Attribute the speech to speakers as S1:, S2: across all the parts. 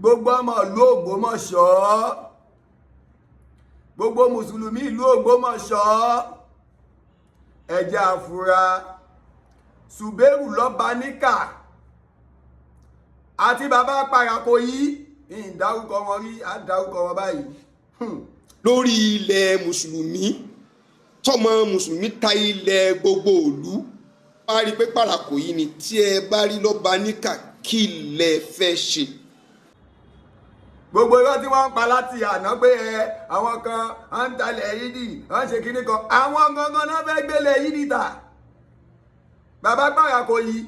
S1: Gbogbo ọmọ ìlú Ògbómọ̀ṣọ́, gbogbo mùsùlùmí ìlú Ògbómọ̀ṣọ́, ẹ jẹ́ á fura. Ṣùbẹ́rù lọ́ba níkà àti bàbá Parako yìí, ìdárúkọ wọn rí, á dárúkọ wọn báyìí.
S2: Lórí ilẹ̀ mùsùlùmí, tọmọ mùsùlùmí ta ilẹ̀ gbogbo ìlú, wá rí i pé Parako yìí ni tí ẹ bá rí lọ́ba níkà, kí lẹ fẹ́ ṣe?
S1: Gbogbo irọ́ tí wọ́n ń pa láti àná pé ẹ àwọn kan à ń talẹ̀ yídì, à ń ṣe kinní kan, àwọn gangan náà fẹ́ gbélé yídì tà. Bàbá Parako yìí,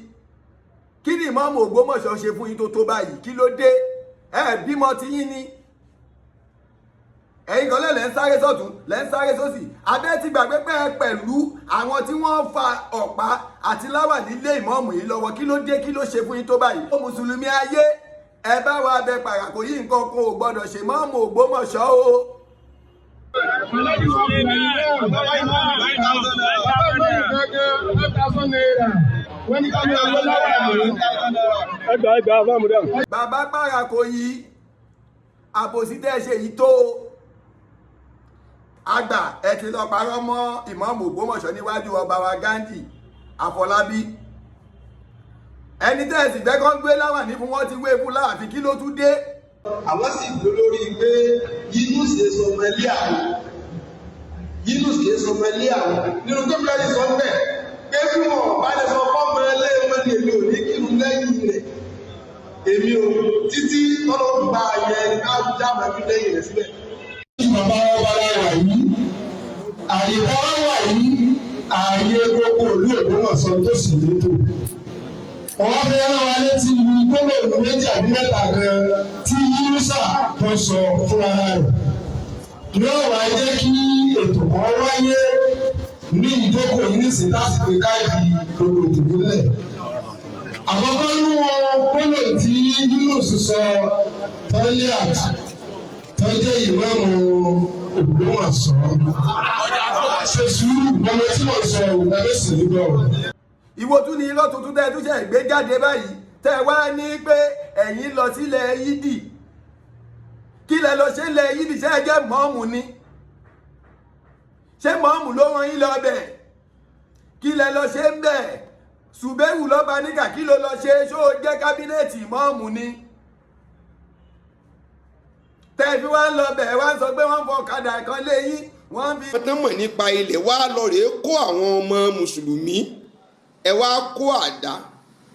S1: kí ni ìmọ̀ọ́mù Ògbómọ̀ṣọ́ ṣe fún yín tó tó báyìí? Kí ló dé? Ẹ bímọ tí yín ni. Ẹ̀yin kan lẹ́ ń sáré sọ́tún, lẹ́ ń sáré sósì. Abẹ́ ti gbàgbé pé ẹ pẹ̀lú àwọn tí wọ́n fa ọ̀pá àti láwà nílé ìmọ̀ọ́mù yìí lọ́wọ́. Kí ló dé? Kí ló ṣe fún yín tó báyìí? Ó mùsùlùmí ayé, ẹ bá wa bẹ Parako yìí, nǹkan kan ò gbọdọ̀ ṣe mọ́ọ̀mù Ògbómọ̀ṣọ́ o.
S3: Wọ́n ní ká ní ọgbọ́n láwà ní.
S4: Ẹgbàá, ẹgbàá fáwọn ọmọdé.
S1: Bàbá Parako yìí, àbòsí tẹ́ ẹ ṣe yìí tó o. Àgbà ẹ ti lọ parọ́ mọ́ ìmọ̀ọ́mù Ògbómọ̀ṣọ́ níwájú ọba wa Ghandi Àfọlábí. Ẹni tẹ́ ẹ sì fẹ́ kán gbé láwàní fún, wọn ti wé fún láàfin. Kí ló tún dé?
S3: Àwọn sì gbó lórí pé Yunus kìí sọmọ ilé àwọn, Yunus kìí sọmọ ilé àwọn. Nínú tó bí wọ́n sọ bẹ́ẹ̀ pé bí wọn bá lè sọ fọ́mọ ilé wọn ni, èmi ò ní kírun lẹ́yìn rẹ̀, èmi ò títí tọ́lọ́ gba ayẹ káàmù ẹbí lẹ́yìn rẹ̀ síbẹ̀.
S5: Bàbá wa la wà yìí, àyè tá a wà yìí, ààyè gbogbo ìlú Ògbómọ̀ṣọ́ tó sì létò. Wọ́n fẹ́ rán wa létí gbólóhùn méjì àbí mẹ́ta kan tí Yínúsà tó sọ fúnra rẹ̀. Yóò wá jẹ́ kí ètò kan wáyé ní ìjókòó yìí nísìnyí láti pè káàdì gbogbo ètò nílẹ̀. Àkọ́kọ́ nínú gbólóhùn tí Yínúsù sọ, Tọ́líàt tó jẹ́ ìmáàmù Ògbómọ̀ṣọ́, ṣe sùúrù, ọmọ tí mo sọ òun ẹgbẹ́ sì ní gbọ́.
S1: Ìwọ tún ní irọ́ tuntun tẹ́ ẹ tún ṣe gbé jáde báyìí, tẹ́ ẹ wá ní pé ẹ̀yin lọ sílẹ̀ yídì. Kí lẹ lọ ṣe lẹ̀ yídì? Ṣé ẹ jẹ́ mọ́ọ̀mù ni? Ṣé mọ́ọ̀mù ló rán yín lọ bẹ̀? Kí lẹ lọ ṣe ń bẹ̀? Ṣùbẹ́rù lọ́ba níkà, kí ló lọ ṣe? Ṣó o jẹ́ cabinet mọ́ọ̀mù ni tẹ́ ẹ fi wá ń lọ bẹ̀, wá ń sọ pé wọ́n fọ ọ̀kadà kan lé yín, wọ́n fi.
S2: Wọ́n tán mọ̀ nípa ilẹ̀ wá lọ rèé kó àwọn ọmọ mùsùlùmí, ẹ wá kó àdá,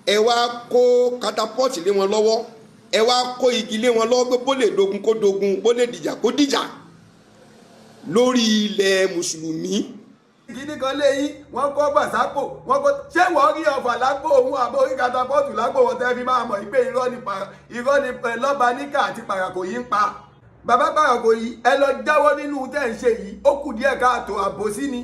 S2: ẹ wá kó catapult lé wọn lọ́wọ́, ẹ wá kó igi lé wọn lọ́wọ́ pé bó lè dogun kó dogun, bó lè dìjà kó dìjà lórí ilẹ̀ mùsùlùmí.
S1: Kíní kan lé yín, wọ́n kọ́ gbà sápò, wọ́n kọ́. Ṣé wọ́n rí ọfà lápò òun àbò orí catapult lápò wọn tẹ́ fi máa mọ̀ pé irọ́ ni lọ́ba níkà àti Pàràkò yìí ń pa? Bàbá Pàràkò yìí, ẹ lọ jáwọ́ nínú tẹ́ ń ṣe yìí, ó kù díẹ̀ káàtó, àbòsí ni.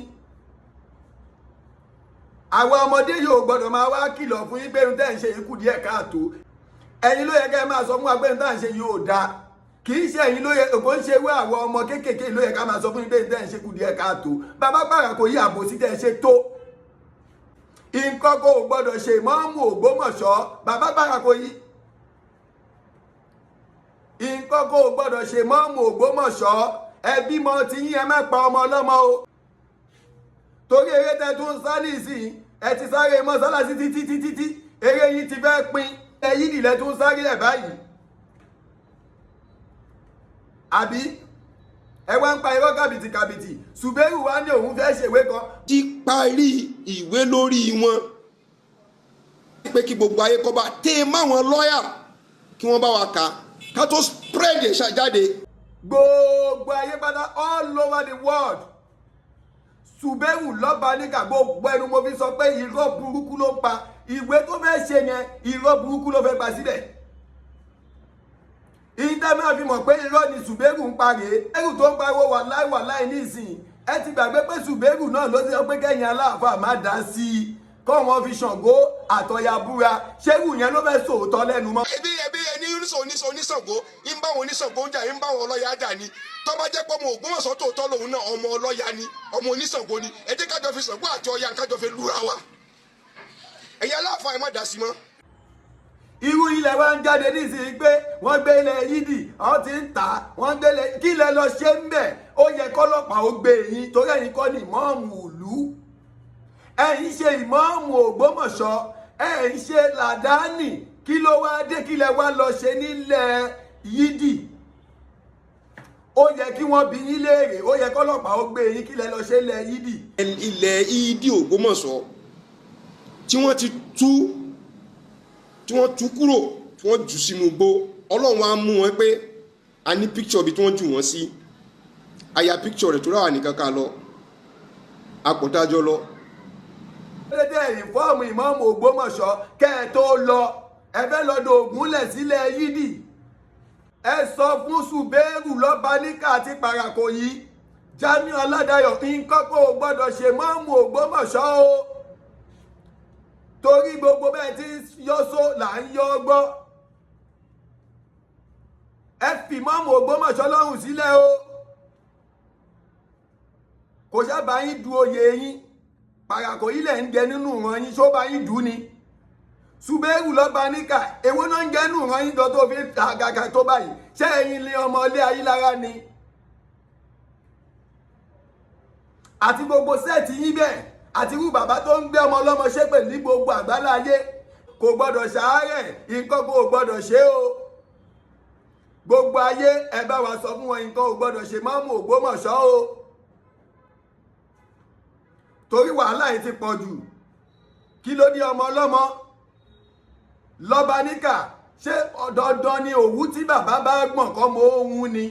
S1: Àwọn ọmọdé yóò gbọ́dọ̀ máa wá kìlọ̀ fún yín pé irun tẹ́ ń ṣe yìí kù díẹ̀ káàtó. Ẹ̀yin ló yẹ kẹ́ ẹ máa sọ fún wa pé irun tẹ́ ń ṣe yìí ò dáa. Kì í ṣe ẹ̀yin ló yẹ kó ń ṣe wé. Àwọn ọmọ kéékèèké ló yẹ ká máa sọ fún yín pé irun tẹ́ ń ṣe kù díẹ̀ káàtó. Bàbá Pàràkò yìí, àbòsí tẹ́ ń ṣe tó, nǹkan kò gbọ́dọ̀ ṣe ìmọ̀ọ́mù Ògbómọ̀ṣọ́. Bàbá Pàràkò yìí, nǹkan kò gbọ́dọ̀ ṣe ìmọ̀ọ́mù Ògbómọ̀ṣọ́. Ẹbí mọ ti yín, ẹ má pa ọmọ ọlọ́mọ o, torí eré tẹ tún ń sá nísìnyí, ẹ ti sáré mọ́sálásí títí títí tí eré yín ti fẹ́ pin. Ẹ yídì lẹ tún sáré ẹ̀ báyìí, àbí ẹ wá ń pa irọ́ kàbìtì kàbìtì. Ṣùbẹ́rù wá ní òun fẹ́ ṣèwé kan.
S2: Ti parí ìwé lórí wọn pé kí gbogbo ayé kọ́ bá tẹ́ ẹ máwọn lọ́ọ̀yà kí wọ́n bá wa kà ká tó spread ẹ̀ jáde.
S1: Gbogbo ayé pátá, all over the world, Ṣùbẹ́rù lọ́ba níkà, gbogbo ẹnu mo fi sọ pé irọ́ burúkú ló ń pa. Ìwé tó fẹ́ ṣe yẹn, irọ́ burúkú ló fẹ́ pa síbẹ̀. Ìdá máa fi mọ̀ pé irọ́ ni Ṣùbẹ́rù ń pa rèé. Ẹrù tó ń pariwo wàláì wàláì nísìnyí, ẹ ti gbàgbé pé Ṣùbẹ́rù náà ló ti sọ pé kẹ́yìn aláàfáà má dá sí i, kọ́ wọn fi Ṣàngó àtọ̀yà búra. Ṣérù yẹn ló fẹ́ sòótọ́ lẹ́nu mọ́?
S2: Ebi ẹni oníṣàngó ń bá wọn, oníṣàngó ń jà, ń bá wọn ọlọ́yà jà ni. Tó bá jẹ́ pé ọmọ Ògbómọ̀ṣọ́ tòótọ́ lòun náà, ọmọ ọlọ́yà ni, ọmọ oníṣàngó ni. Ẹ jẹ́ kájọ fi Ṣàngó àti Ọya, kájọ fi lúra wa. Ẹ̀yin aláàfáà, ẹ má dá sí mọ́.
S1: Irú ilẹ̀ wa ń jáde nísìnyí pé wọ́n gbé ilẹ̀ Yídì, àwọn ti ń tà á, wọ́n gbé ilẹ̀. Kí lẹ lọ ṣe ń bẹ̀? Ó yẹ kọ́lọ́pàá ó gbé yín, torí ẹ̀yin kọ́ ni ìmọ̀ọ́mù ìlú. Ẹ̀yin ṣe ìmọ̀ọ́mù Ògbómọ̀ṣọ́, ẹ̀yin ṣe làdáánì. Kí ló wá dé? Kí lẹ wá lọ ṣe nílẹ̀ Yídì? Ó yẹ kí wọ́n bi yín léèrè, ó yẹ kọ́lọ́pàá ó gbé yín. Kí lẹ lọ ṣe nílẹ̀ Yídì?
S2: Ilẹ̀ Yídì Ògbómọ̀ṣọ́ tí wọ́n ti tú, tí wọ́n tú kúrò, tí wọ́n jù sínú igbó, Ọlọ́run á mú wọn pé a ní picture bí tí wọ́n jù wọ́n sí. A ya picture rẹ̀ tó ráwà nìkan ká lọ apọ̀dájọ́ lọ.
S1: Dédé inform ìmọ̀ọ́mù Ògbómọ̀ṣọ́ kẹ́ ẹ tó lọ. Ẹ fẹ́ lọ́dọ̀ ògúnlẹ̀ sílẹ̀ Yídì. Ẹ sọ fún Ṣùbẹ́rù lọ́ba níkà àti Parako yìí, Jamiu Ọládàyọ̀, nǹkan kó o gbọ́dọ̀ ṣe mọ́ọ̀mù Ògbómọ̀ṣọ́ o, torí gbogbo bẹ́ẹ̀ tí ń yọ́sọ́ là ń yọ́ gbọ́. Ẹ fi mọ́ọ̀mù Ògbómọ̀ṣọ́ lọ́rùn sílẹ̀ o. Kò sábà yín du oyè yín. Parako yìí lẹ̀ ń jẹ nínú ìran yín, ṣó bá yín dùn ni? Ṣùbẹ́rù lọ́ba níkà, èwo náà ń jẹ́ nínú ìran yín tó fi àgàgà tó báyìí? Ṣé ẹ̀yin lé ọmọ ilé Ayílára ni? Àti gbogbo set yín bẹ́ẹ̀, àti irú bàbá tó ń gbé ọmọ ọlọ́mọ ṣépè ní gbogbo àgbáláyé, kò gbọ́dọ̀ ṣàárẹ̀, nǹkan kò gbọ́dọ̀ ṣe o. Gbogbo ayé, ẹ bá wa sọ fún wọn, nǹkan ò gbọ́dọ̀ ṣe mọ́mù Ògbómọ̀ṣọ́ o, torí wàhálà yìí ti pọ̀ jù. Kí ló ní ọmọ ọlọ́mọ lọ́ba níkà? Ṣé dandan ni òwú tí bàbá bá gbọ̀n kọ́ mọ ohun ni?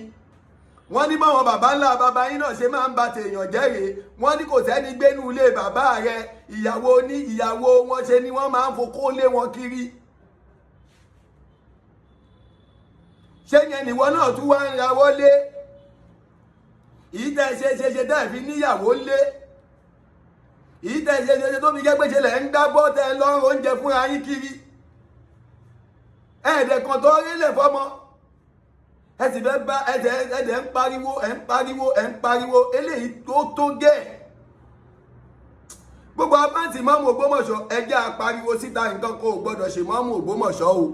S1: Wọ́n ní báwọn bàbá ńlá bàbá yín náà ṣe máa ń ba tèèyàn jẹ́rìí. Wọ́n ní kò sẹ́ni gbénú ilé bàbá rẹ, ìyàwó ní ìyàwó wọn ṣe ni wọ́n máa ń fokó lé wọn kiri. Ṣé yẹn nìwọ náà tún wá ń rawọ́ lé èyí tẹ́ ṣe ṣe ṣe tẹ́ fi níyàwó lé, èyí tẹ́ ṣe ṣe ṣe tó fi jẹ́ pé ṣe lẹ̀ ń gbá bọ́ tẹ́ lọ́rùn oúnjẹ fúnra yín kiri, ẹ̀ẹ́dẹ̀ kan tó rí lẹ̀ fọmọ, ẹ sì fẹ́ bá ẹ̀ẹ́dẹ̀ ẹ̀ẹ́dẹ̀ ń pariwo, ẹ̀ ń pariwo, ẹ̀ ń pariwo. Eléyìí tó gẹ̀ gbogbo abáǹtì mọ́mù Ògbómọ̀ṣọ́, ẹjẹ́ apariwo síta, nǹkan kò gbọ́dọ̀ ṣe mọ́mù Ògbómọ̀ṣọ́ o.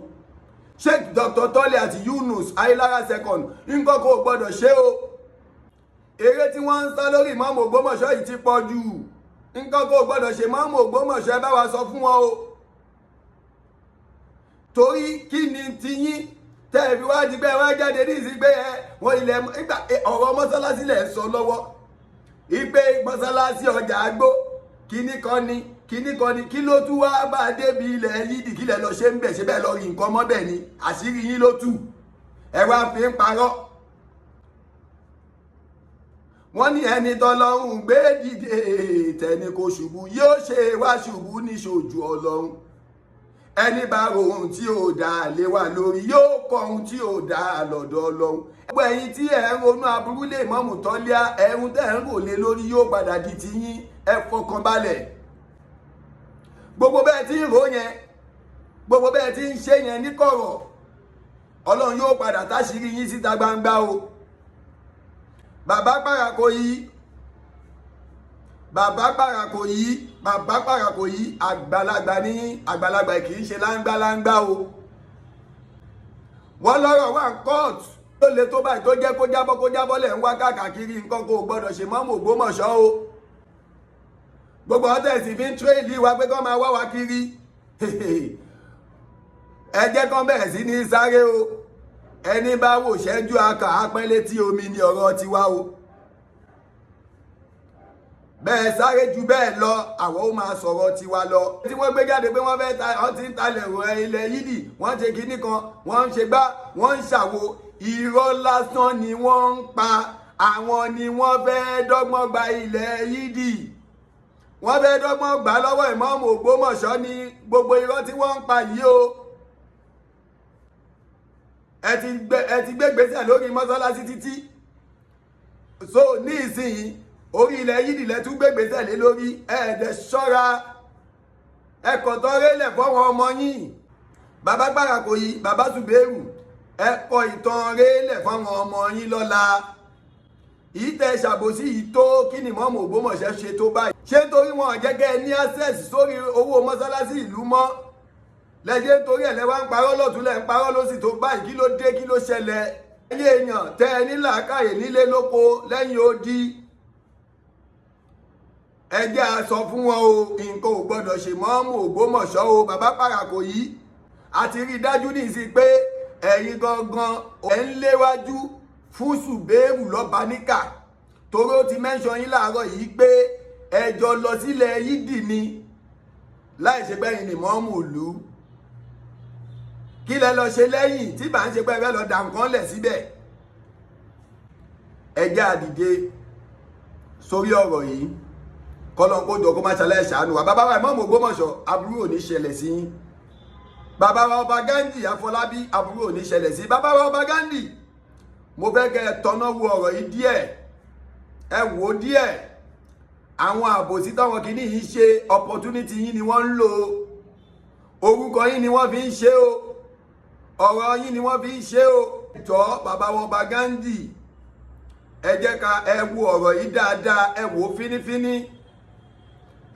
S1: Sheikh Dr. Tọ́lẹ̀ àti Yunus Ayélára second, nǹkan kò gbọ́dọ̀ ṣe o. Eré tí wọ́n ń sá lórí mọ́mù Ògbómọ̀ṣọ́ yìí ti pọ̀ jù. Nǹkan kò gbọ́dọ̀ ṣe mọ́mù Ògbómọ̀ṣọ́, ẹ bá wa sọ fún wọn o. Torí kí ni tiyín tẹ́ ẹ fi wá di pé ẹ wá jáde ní ìsìn pé ẹ wọ́n ilẹ̀ nígbà ọ̀rọ̀ mọ́sálásí lẹ̀ ń sọ lọ́wọ́, ìpè mọ́sálásí ọjà àgbó kíní kan ni, kíní kan ni. Kí ló tún wá bá a débi ilẹ̀ Yídì? Kí lẹ lọ ṣe ń bẹ̀? Ṣe bẹ́ẹ̀ lọ rí nǹkan mọ́ bẹ́ẹ̀ ni? Àṣírí yín ló tú, ẹ wá fi ń parọ́. Wọ́n ní ẹni tọ́lọ́hún gbé dìde tẹni kò ṣubú, yóò ṣe wá ṣubú níṣojú Ọlọ́run. Ẹni bá ro ohun tí ò dáa lé wa lórí, yóò kọ ohun tí ò dáa lọ́dọ̀ Ọlọ́run. Gbogbo ẹ̀yin tí ẹ̀ ń ronú aburú lè mọ́mù tọ́líà, ẹ̀hún tẹ̀ ń rò lé lórí yóò padà di tiyín, ẹ fọkàn balẹ̀. Gbogbo bẹ́ẹ̀ tí ń rò yẹn, gbogbo bẹ́ẹ̀ tí ń ṣe yẹn níkọ̀rọ̀, Ọlọ́run yóò padà táṣìírí yín síta gbangba o. Bàbá Parako yìí, bàbá Parako yìí, bàbá Parako yìí, àgbàlagbà ní àgbàlagbà, kì í ṣe láńgbáláńgbá o. Wọ́n lọ́rọ̀ wà ní kóòtù tó le tó báyìí tó jẹ́ kó jábọ́ kó jábọ́ lẹ̀ ń wá káàkiri. Nǹkan kò gbọ́dọ̀ ṣe mọ́mù Ògbómọ̀ṣọ́ o. Gbogbo ọ̀tẹ̀ sì fi ń tírèlì wa pé kọ́ máa wá wa kiri. Ẹ jẹ́ kán bẹ̀rẹ̀ sí ní sáré o. Ẹni bá wò ṣẹ́jú akà apẹ́ létí omi ni ọ̀rọ̀ tiwa o. Bẹ́ẹ̀ sáré ju bẹ́ẹ̀ lọ, àwọn ó máa sọ̀rọ̀ tiwa lọ. Tí wọ́n gbé jáde pé wọ́n fẹ́ ta, wọ́n ti ń talẹ̀ rọ ilẹ̀ Yídì, wọ́n ṣe kinní kan, wọ́n ń ṣe gbá, wọ́n ń ṣàwo. Irọ́ lásán ni wọ́n ń pa. Àwọn ni wọ́n fẹ́ dọ́gbọ́n gba ilẹ̀ Yídì, wọ́n fẹ́ dọ́gbọ́n gbà lọ́wọ́ ìmọ̀ọ́mù Ògbómọ̀ṣọ́ ní gbogbo irọ́ tí wọ́n ń pa yìí o. Ẹ ti gbé gbèsè lórí mọ́sálásí títí so ní ìsinyìí, orí ilẹ̀ Yídì lẹ tún gbé gbèsè lé lórí. Ẹ̀ẹ́dẹ̀ ṣọ́ra, ẹ kọ̀tọ́ rélẹ̀ fọ́wọ́n ọmọ yín. Bàbá Parako yìí, bàbá Ṣùbẹ́rù, ẹ kọ ìtàn rélẹ̀ fọ́wọ́n ọmọ yín lọ́la. Yìí tẹ ṣàbòsí yìí tó, kí ni mọ́mù Ògbómọ̀ṣọ́ ṣe tó báyìí? Ṣé nítorí wọn jẹ́ kẹ́ ẹ ní access sórí owó mọ́sálásí ìlú mọ́ Lẹ́jẹ̀ nítorí ẹ̀ lẹ́wà ń parọ́ lọ́tún, lẹ́ ń parọ́ lọ́sì tó báyìí. Kí ló dé? Kí ló ṣẹlẹ̀? Ẹyẹ èèyàn tẹ́ ẹ ní làákàyè nílé lóko lẹ́yìn odi, ẹ jẹ́ a sọ fún wọn o. Nǹkan ò gbọ́dọ̀ ṣe mọ́mù Ògbómọ̀ṣọ́ o. Bàbá Pàràkò yìí, a ti rí i dájú nísìnyí pé ẹ̀yin gangan ẹ̀ ń léwájú fún Ṣùbẹ́rù lọ́ba níkà, torí ó ti mention yín láàárọ̀ yìí pé ẹjọ́ lọ sílẹ̀ Yídì ni láì ṣe pé ẹ̀yin ni mọ́mù ìlú. Kí lẹ lọ ṣe lẹ́yìn tí bá ń ṣe pé ẹ fẹ́ lọ dà nǹkan lẹ̀ síbẹ̀? Ẹ jẹ́ á dìde sórí ọ̀rọ̀ yìí, kọ́lọ́n kó jọ kó má ṣàlàyé ṣàánú wa. Bàbá wa ìmọ̀ọ́mù Ògbómọ̀ṣọ́, aburú ò ní ṣẹlẹ̀ sí yín. Bàbá wa ọba Gandhi Àfọlábí, aburú ò ní ṣẹlẹ̀ sí bàbá wa ọba Gandhi. Mo fẹ́ kẹ́ ẹ tọ́nà wo ọ̀rọ̀ yìí díẹ̀, ẹ wò ó díẹ̀. Àwọn àbòsí táwọn kìíní yìí ṣe, opportunity yín ni wọ́n ń lò. Orúkọ yín ni wọ́n fi ń ṣe o, ọ̀rọ̀ yín ni wọ́n fi ń ṣe o. Jọ, bàbá wa ọba Gandhi, ẹ jẹ́ ká ẹ wo ọ̀rọ̀ yìí dáadáa, ẹ wò ó fínífíní.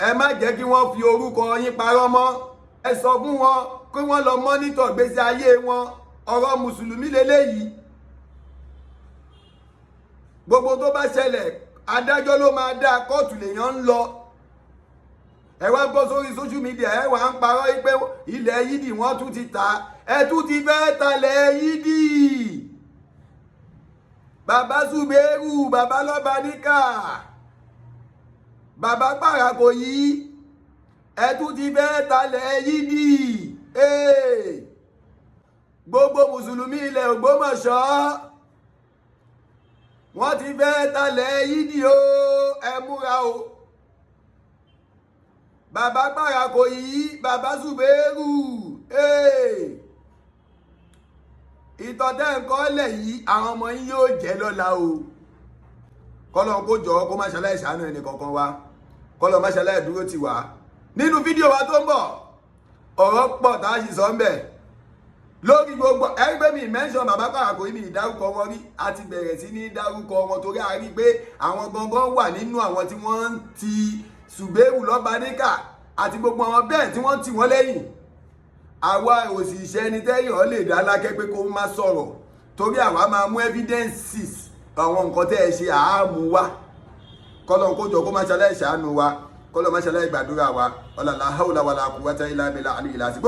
S1: Ẹ má jẹ́ kí wọ́n fi orúkọ yín parọ́ mọ́. Ẹ sọ fún wọn kí wọ́n lọ monitor gbèsè ayé wọn. Ọ̀rọ̀ mùsùlùmí lélẹ́yìí. Gbogbo tó bá ṣẹlẹ̀, adájọ́ ló máa dá, kóòtù lèèyàn ń lọ. Ẹ wá bọ́ sórí social media, ẹ wá ń parọ́ pé ilẹ̀ Yídì wọ́n tún ti ta, ẹ tún ti fẹ́ talẹ̀ Yídì. Bàbá Zubairu, bàbá lọ́ba níkà, bàbá Pàràkò yìí, ẹ tún ti fẹ́ talẹ̀ Yídì. Gbogbo mùsùlùmí ilẹ̀ Ògbómọ̀ṣọ́, wọ́n ti fẹ́ talẹ̀ Yídì o, ẹ múra o. Bàbá Pàràkò yìí, bàbá Zubairu, ìtọ́tẹ́ nǹkan lẹ̀ yìí, àwọn ọmọ yín yóò jẹ́ lọ́la o. Kọ́lọ́n kó jọ kó má ṣaláì ṣàánú ẹnì kankan wa, kọ́lọ́n má ṣaláì dúró tì wá. Nínú fídíò wa tó ń bọ̀, ọ̀rọ̀ pọ̀ tá a sì sọ ń bẹ̀ lórí gbogbo ẹgbẹ́ mi mention bàbá Pàràkò yìí, mi ìdárúkọ wọn rí. A ti bẹ̀rẹ̀ sí ní dárúkọ wọn torí a rí pé àwọn gangan wà nínú àwọn tí wọ́n ń ti Zubairu lọ́ba níkà àti gbogbo àwọn bẹ́ẹ̀ tí wọ́n tì wọ́n lẹ́yìn. Àwa òṣìṣẹ́ ni tẹ́yìn ọ́ lè dá lákẹ́ pé kó má sọ̀rọ̀, torí àwa máa mú evidences àwọn nǹkan tẹ́ ẹ ṣe àámú wá. Kọ́lọ́n kó jọ kó má ṣaláì ṣàánú wa, kọ́lọ́n má ṣaláì gbàdúrà wa. Ọ̀làlá haúlá wàlà quwwata illa billah àlè ìlàsì.